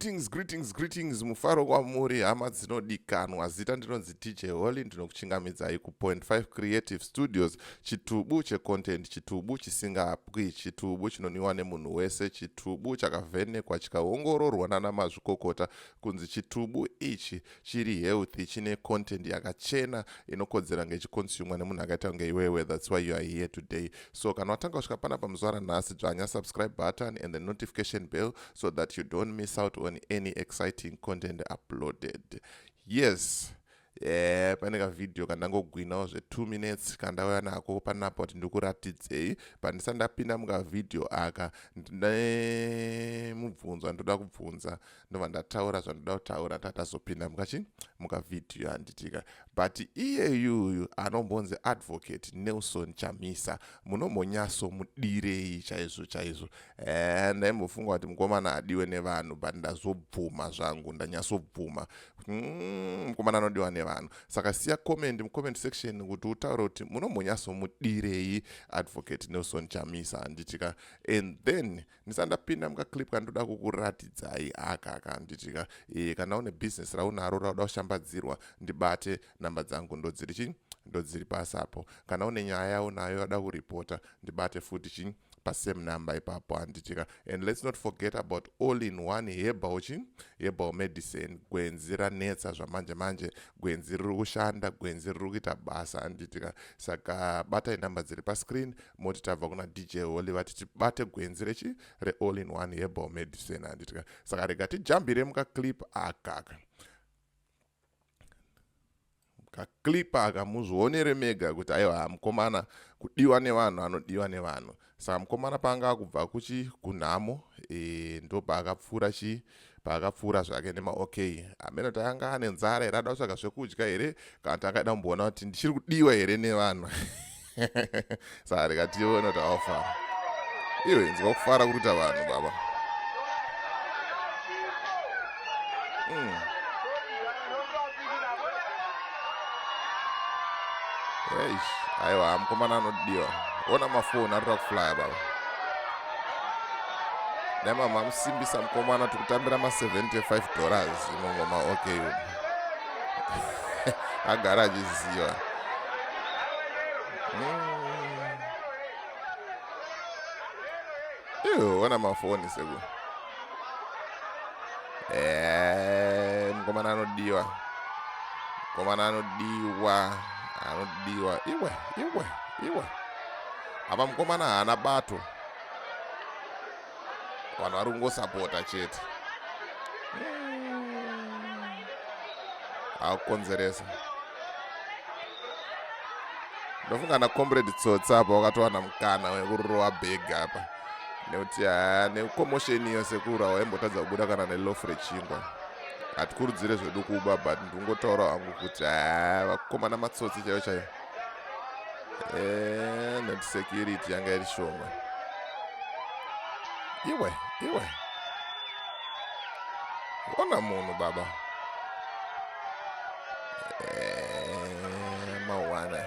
Greetings, greetings, greetings, mufaro kwamuri hama dzinodikanwa. Zita ndinonzi DJ Holly, ndinokuchingamidzai kuPoint 5 Creative Studios, chitubu checontent, chitubu chisingapwi, chitubu chinonwiwa nemunhu wese, chitubu chakavhenekwa chikaongororwa nana mazvikokota kunzi chitubu ichi chiri healthy, chine content yakachena inokodzera ngechikonsumwa nemunhu akaita kunge iwewe. That's why you are here today. So kana watanga kusvika panapa muzuva ranhasi, dzvanya subscribe button and the notification bell so that you don't miss out on any exciting content uploaded. Yes, yeah, pane kavhidhiyo kandangogwinawo zve2 minutes kandauya nako panapa kuti ndikuratidzei. Pandisati ndapinda mukavhidhiyo aka, ndine mubvunzo wandoda kubvunza, ndobva ndataura zvandoda kutaura, tatazopinda mukachi mukavhidhiyo, handitika? But iyeyuyu anombonzi Advocate Nelson Chamisa, munombonyatsomudirei chaizvo chaizvo? Ndaimbofunga kuti mukomana adiwe nevanhu, but ndazobvuma zvangu, ndanyatsobvuma, mukomana anodiwa nevanhu. Saka siya comment mucomment section kuti utaure kuti munombonyatsomudirei Advocate Nelson Chamisa, handitika? And then ndisati ndapinda mukaclip kandoda kukuratidzai aka, kanditika, kana une business raunaro rauda kushambadzirwa, ndibate. Namba dzangu ndodziri chi ndodziri pasi apo. Kana une nyaya yaunayo yauda kuripota, ndibate futi chi pasame number ipapo, handitika? And let's not forget about all in one herbal chi herbal medicine, gwenzi ranetsa zvamanje manje, gwenzi riri kushanda, gwenzi riri kuita basa, handitika? Saka batai namba dziri pascreen, moti tabva kuna DJ Holly, vati tibate gwenzi rechi reall in one herbal medicine, handitika? Saka rega tijambire mukaclip akaka, kaclip aka, muzvionere mega kuti aiwa, mukomana kudiwa nevanhu, anodiwa nevanhu. Saka mukomana paanga akubva kuchi kunhamo, ndo paakapfuura chi paakapfuura zvake nemaOK. Hameno kuti anga ane nzara here, ada kutsvaga zvekudya here, kana kuti angaida kumboona kuti ndichiri kudiwa here nevanhu. Saka rega tione kuti awafara. Iwe, nzwa kufara kuri kuita vanhu, baba. Eish, aiwa, mukomana anodiwa. Ona mafoni arikuda kuflya, baba. Dai mama amusimbisa mukomana, tikutambira ma$75 imongoma. Okay, agara achiziva. Iwe, ona mafoni seku. Mukomana anodiwa, mukomana anodiwa, anodiwa. Iwe, iwe, iwe, apa mukomana haana bato, vanhu vari kungosapota chete. Akukonzeresa. Ndofunga nacomrade Tsotsi apa wakatowana mukana wekurova bhegi apa, nekuti ha, necommotion iyo, sekuru hawaimbotadza kubuda kana neloaf rechingwa. Hatikurudzire zvedu kuba, but ndingotaura hangu kuti ha, vakomana matsotsi chaivo chaivo, nekuti security yanga iri shoma. Iwe, iwe, ona munhu, baba. Mawana.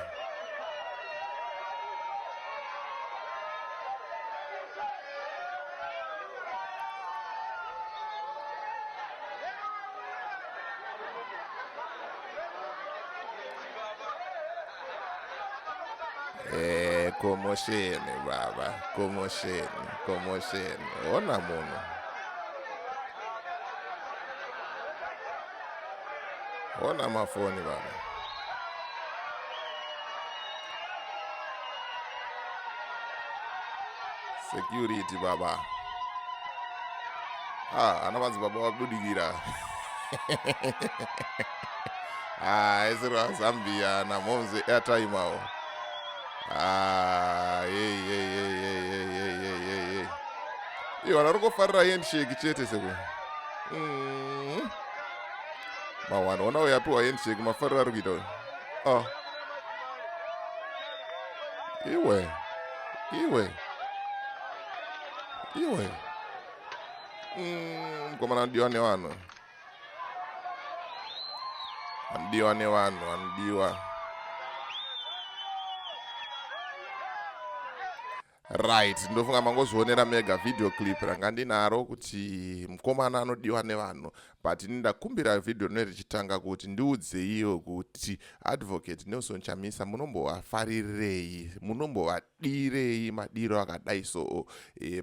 Commotion, baba, commotion, commotion. Ona munhu, ona mafoni, baba. Security, baba. Ah, ana madzibaba vabudikira. Ah, isiri vaZambia namomzi airtime awo. Ah, hey, hey, hey, hey, hey, hey, hey, hey, hey. Ivo vanhu vari kungofarira handshake chete seku. Mawana, ona uyo apiwa handshake, mafariro ari kuita uyu. Oh. Iwe, iwe, iwe. Mukomana anodiwa nevanhu, anodiwa nevanhu, anodiwa. Right, ndofunga mangozvionera mega video clip ranga ndinaro kuti mukomana anodiwa nevanhu, but ini ndakumbira vhidhiyo rino richitanga kuti ndiudzeiwo kuti Advocate Nelson Chamisa munombovafarirei, munombovadirei madiro akadai. So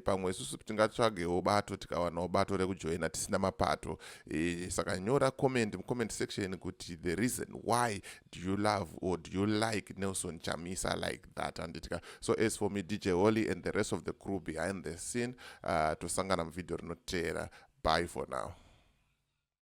pamwe isusu tingatsvagewo bato, tikawanawo bato rekujoina tisina mapato. Saka nyora comment mucomment section kuti the reason why do you love or do you like Nelson Chamisa like that, handitika? So as for me, DJ Holly, and the rest of the crew behind the scene, tosangana muvhidhiyo rinoteera. Bye for now.